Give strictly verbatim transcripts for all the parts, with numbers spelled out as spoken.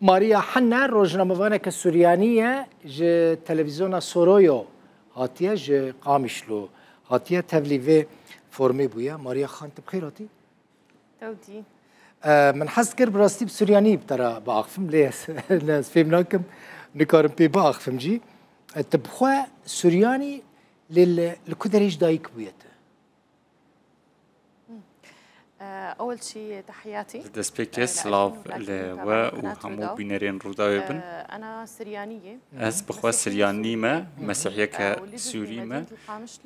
Maria Hine rojnamevaneke Suryanî ye, ji televîzyona Soroyo hatiye, ji Qamişlo hatiye, tevlî vê formê bûye. Maria Xan, tu bi xêr hatî? Tewdî. E, min hez kir bi rastî bi Suryanî bi te re biaxifim, lê ez, lê ez fêm nakim, nikarim pê biaxifim jî. E, tu bi xwe Suryanî, lê li, li ku derê ji dayik bûye tu? Ewel şî, tehiyatî. Li destpêkê silav li we û hemû bînerên Rûdawê bin. Ez bi xwe Siryanî me, Mesîhiyeke Sûrî me.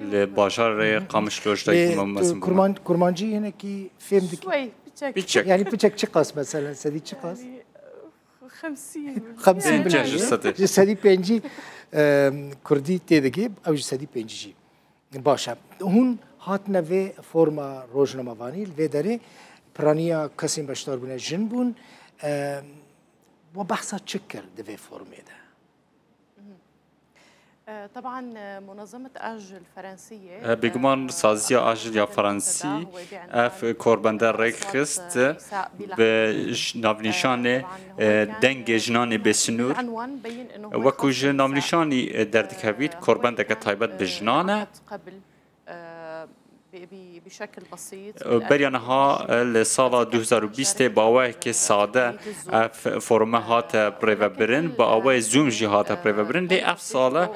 Li bajarê Qamişlo ji dayik bûme, mezin bûme. Kurman-, Kurmancî hinekî fêm dikî? Şwey, piçek. Piçek. Yanî piçek çiqas mesela, sedî çiqas? Yanî, xemsîn. Xemsîn bile. Pêncî ji sedî. Ji sedî pêncî, e, Kurdî tê digê, ew ji sedî pêncî jî. Baş e. Hûn hatine vê forma rojnamevanî, li vê derê piraniya kesên beşdar bûne jin bûn. E, we behsa çi kir di vê formê de? E, teban, e, munazemet Ajil Ferensiye, E, bêguman e, saziya Ajil ya Ferensî, ev korbende rêk xist, e, bi j-, navnîşanê, e, dengê jinanê bêsinûr. Wekû ji navnîşanî, e, derdikevît, korbendeke taybet bi jinan e. Beriya niha, e, li sala du hezar û bîstê bi awayekê sade ev forme hate birêvebirin, bi awayê Zoom jî hate birêvebirin. Lê ev sale,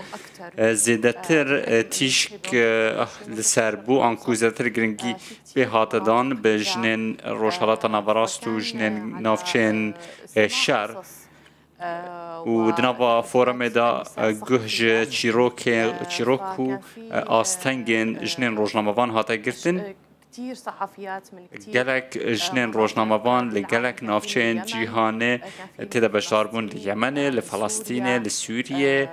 e, zêdetir, e, tîşk, e, li ser bû, anku zêdetir giringî pê hate dan bi jinên Rojhelata Naverast û jinên navçeyên, e, şer. Û di nava forumê de, e, guh ji çîrokê, çîrok û, e, astengên jinên rojnamevan hate girtin. Gelek jinên rojnamevan li gelek navçeyên cîhanê tê de beşdar bûn, li Yemenê, li Felestînê, li Sûriyê,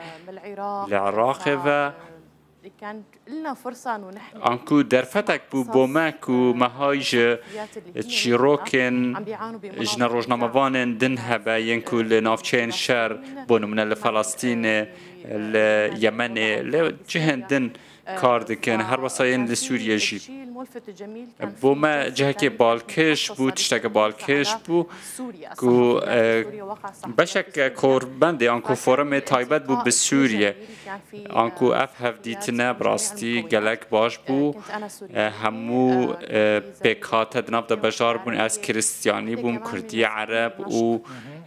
li Iraqê ve. Anku derfetek bû bo me ku me hay ji çîrokên jine rojnamevanên din hebe, yên ku li navçeyên şer, bo nimûne li Felestînê, li Yemenê, li cihên din kar dikin, her wesa yên li Sûriyê jî. Bo me cihekê balkêş bû, tişteke balkêş bû ku, e, beşek korbendê anku forumê taybet bû bi Sûriye. Anku ev hevdîtine bi rastî gelek baş bû. E, hemû, e, pêkhate di nav de beşdar bûn. Ez Kristîanî bûm, Kurdî, Ereb û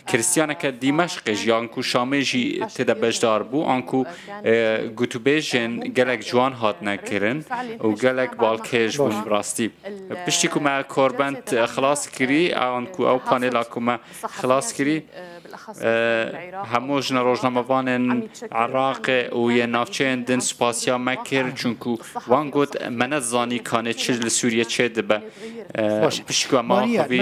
Kristîyaneke Dîmeşqê jî, anku Şamê jî tê de beşdar bû. Anku, e, gotûbêjên gelek ciwan hatine kirin û gelek balkêş bûn bi rastî. Piştî ku me korbend xilas kirî, anku ew panela ku me xilas kirî, e, hemû jine rojnamevanên Iraqê û yên navçeyên din spasiya me kir, çunku wan got, me nezanî kanê çi li Sûriye çêdibe. E, piştî ku em axivî,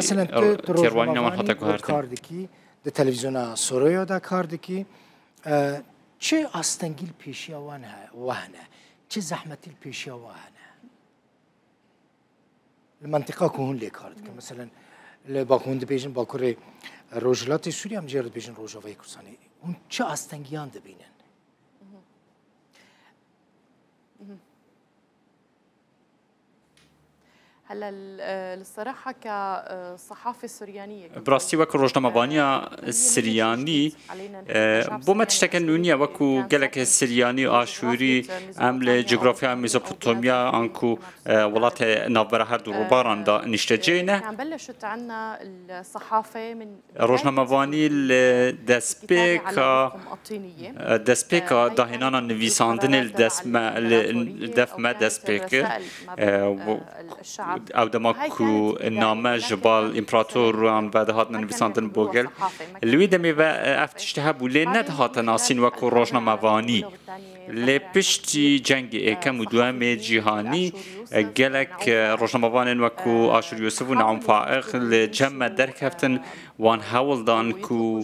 têrwanîna wan hate guhertin. Kar dikî, di televîzyona Soroya de kar dikî. E, çi astengî li pêşiya wan he-, we hene? Çi zehmetî li pêşiya we hene? Li mentiqa ku hûn lê kar dikin. Meselen, li ba-, hûn dibêjin Bakurê Rojhilatê Sûriyê, em jê re dibêjin Rojavayê Kurdistanê. Hûn çi astengiyan dibînin? Hela l-, e, li seraha ke, e, sehafê Suryanî ye. Bi rastî wek rojnamevaniya Siryanî, e, bo me tişteke nû niye, wekû gelek Siryanî, Aşûrî, em li cografya Mezopotamya, anku, e, welatê navbera her du rûbaran de niştecihê ne. Rojnamevanî li destpêka, destpêka dahênana nivîsandinê li dest me, li, li def me dest pê kir. E, ew dema ku name ji bal împeratoran ve dihatine nivîsandin bo gel. Li wî demê ve, e, ev tişt hebû, lê nedihate nasîn wekû rojnamevanî. Lê piştî cengê êkem û duemê cîhanî, e, gelek, e, rojnamevanên wekû Aşûr Yûsif û Neûm Faîq li cem me derkeftin, wan hewl dan ku,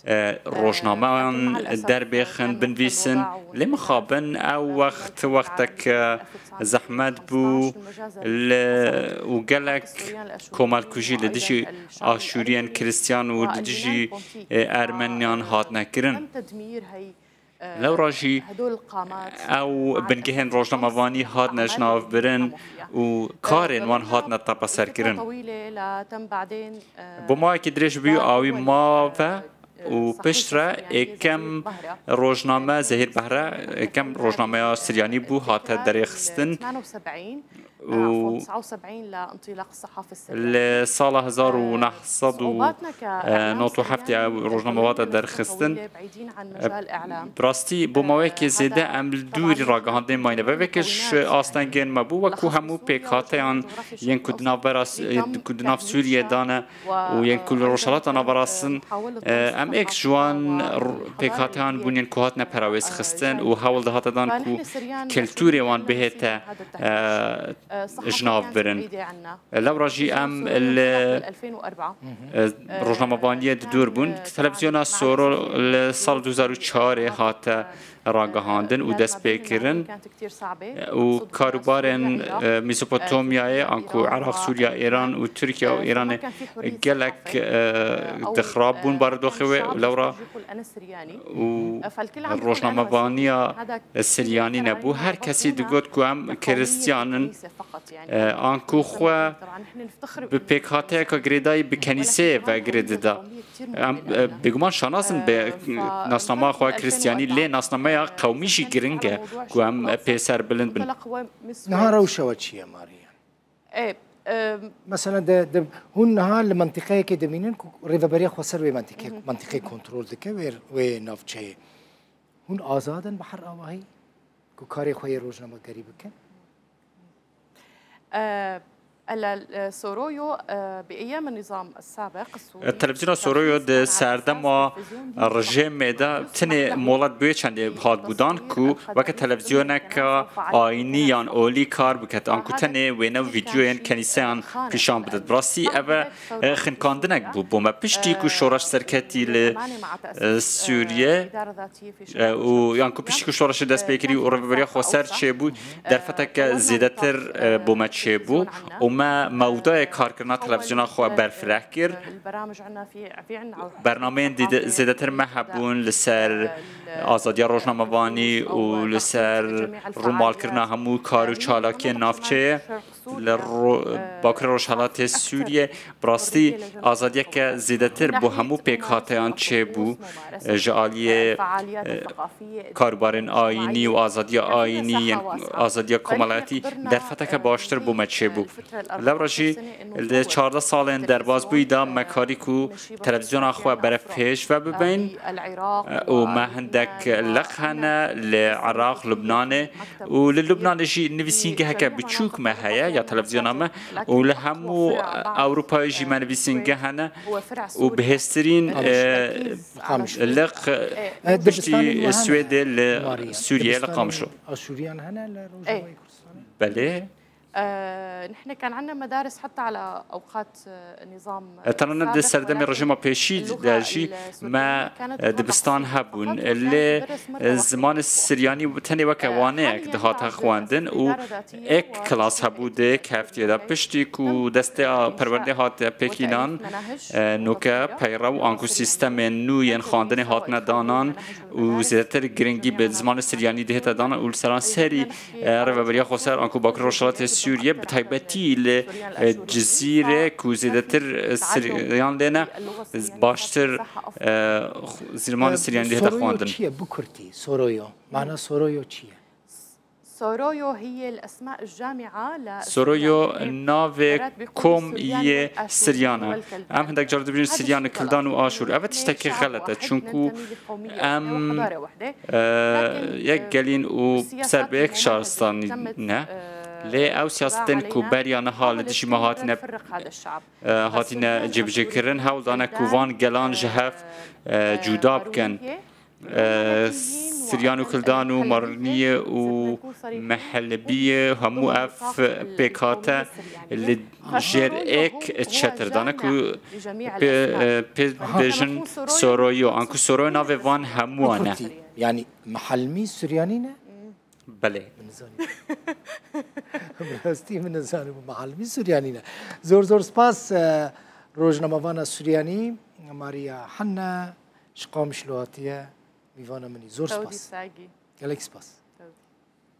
e, rojnameyan derbêxin, binivîsin. Lê mixabin ew wext, wextek, e, zehmet bû li, û gelek komelkujî li dijî Aşûriyên Kristyan û li dijî, e, Ermeniyan hatine kirin. Lewra jî ew bingehên rojnamevanî hatine jinavbirin û karên wan hatine tepeserkirin. Bo mawekî dirêj bû awî ma ve, û piştre êkem rojname Zehîr Behre, êkem rojnameya Siryanî bû, hate derêxistin û li sala hezar û neh sed û nod û heft ya rojname hate derxistin. Bi rastî bo maweyekê zêde em li dûrî ragihandinê mayne. Veveke ji astengên me bû, wekû hemû pêkhateyan yên ku di navbera, ku di nav Sûriyê de ne, û yên ku li Rojhilata Navera din, e, em êk ji wan r-, pêkhateyan bûn yên ku hatine perawêz xistin û hewl dihate dan ku kulturê wan bihête, e, ji nav birin. Lewra jî em li, e, rojnamevaniyê di dûr bûn. Televizyona Soro li sal du hezar û çarê hate ragihandin û dest pê kirin. û karûbarên, e, Mezopotamyayê, anku Iraq, Sûriya, Îran û Tirkiye û Îranê gelek, e, di xirab bûn baredoxê wê û lewra û rojnamevaniya Siryanî nebû. Her kesî digot ku em Kristyan in, e, anku xwe bi pêkhateyeke girêdayî bi kenîseyê ve girê dida. Em, e, bêguman şanas in bi nasnama xwe Kristyanî, lê nasnameya qewmî jî giring e ku em pê serbilind bin. Niha rewşa we çi ye, Mariya? Mesela, de, de, hûn niha li mentiqeyekê dimînin ku Rêveberiya Xweser wê mentiqê, mentiqê kontrol dike, wê, wê navçeyê. Hûn azad in bi her awahî ku karê xwe yê rojnamegerî bikin? Televizyona Soroyo di serdema rejîmê de tenê molat bi wê çendê hat guhdan ku weke televizyoneke ayînî yan olî kar biket, anku tenê wêne û vîdyoyên kenîseyan pîşan bidet. Bi rastî ev e, xinkandinek bû bo me. Piştî ku şoreş serketî li, e, Sûriye, e, û yan ku piştî ku şoreşê dest pê kirî û Rêveberiya Xweser çêbû, derfeteke zêdetir, e, bo me çêbû û me mewdayê karkirina televizyona xwe berfireh kir. Bernameyên dîde-, zêdetir me hebûn li ser azadiya rojnamevanî û li ser rûmalkirina hemû kar û çalakiyên navçeyê. Li ro-, Bakurê Rojhelatê Sûriyê bi rastî azadiyeke zêdetir bo hemû pêkhateyan çêbû, e, ji aliyê, e, karûbarên ayînî û azadiya ayînî, yên azadiya komelayetî derfeteke baştir bo me çêbû. Lewra jî li çardeh salên derbasbûyî de me karî ku televizyona xwe berepêş ve bibin, e, û me hindek leq hene li Iraq, Lubnanê, û li Lubnanê jî nivîsîngeheke biçûk me heye ya televizyona me û li hemû Ewropayê jî me nivîsîngeh hene û bihêztirîn, e, liq, e, piştî Swêdê li Sûriyeyê li Qamişlo. Belê. E, tenane di serdemê rejîma pêşî de jî me, e, dibistan hebûn. Lê, e, zimanê Siryanî tenê weke waneyek dihate xwendin û êk kilas hebû di êk heftiyê de. Piştî ku destê a perwerdê hate pêkînan, e, noke peyrew anku sîstemên nû yên xwendinê hatine danan û zêdetir giringî bi zimanê Siryanî dihête danan û li seranserî, e, Rêveberiya Xweser anku Bakur Rojhilatê Sûriye, bi taybetî li, e, Cizîrê ku zêdetir, e, Siryan lê ne, baştir, e, xu-, zimanê Siryanî dihête xwendin. Soroyo çi ye? Bi kurtî, Soroyo. Mana Soroyo çi ye? Soroyo navê kom yê Siryan e. Em hindek car dibêjin Siryan, Kildan û Aşûr. Ev tiştekî xelet e, çunku em, e, yek gelîn û ser bi yek şaristanî ne. Lê ew siyasetên ku beriya niha li dijî me hatine, e, hatine cêbicêkirin, hewl dane ku van gelan ji hev, e, cuda bikin. E, Siryan û Kildan û Marniyê û Mehelbiyê, hemû ev pêkhate li jêr êk çetir dane ku pê, e, pê bêjin Soroyo, anku Soroyo navê van hemûyan e. Kurtî, yani Mehelmî Suryanî ne? Belê. Min zanî. Bi rastî min nizanim Mehelmî Suryanî ne. Zor zor spas, e, rojnamevana Suryanî, Maria Hanna, ji Qamişlo hatiye, mîvana min î. Zor spas. Gelek spas.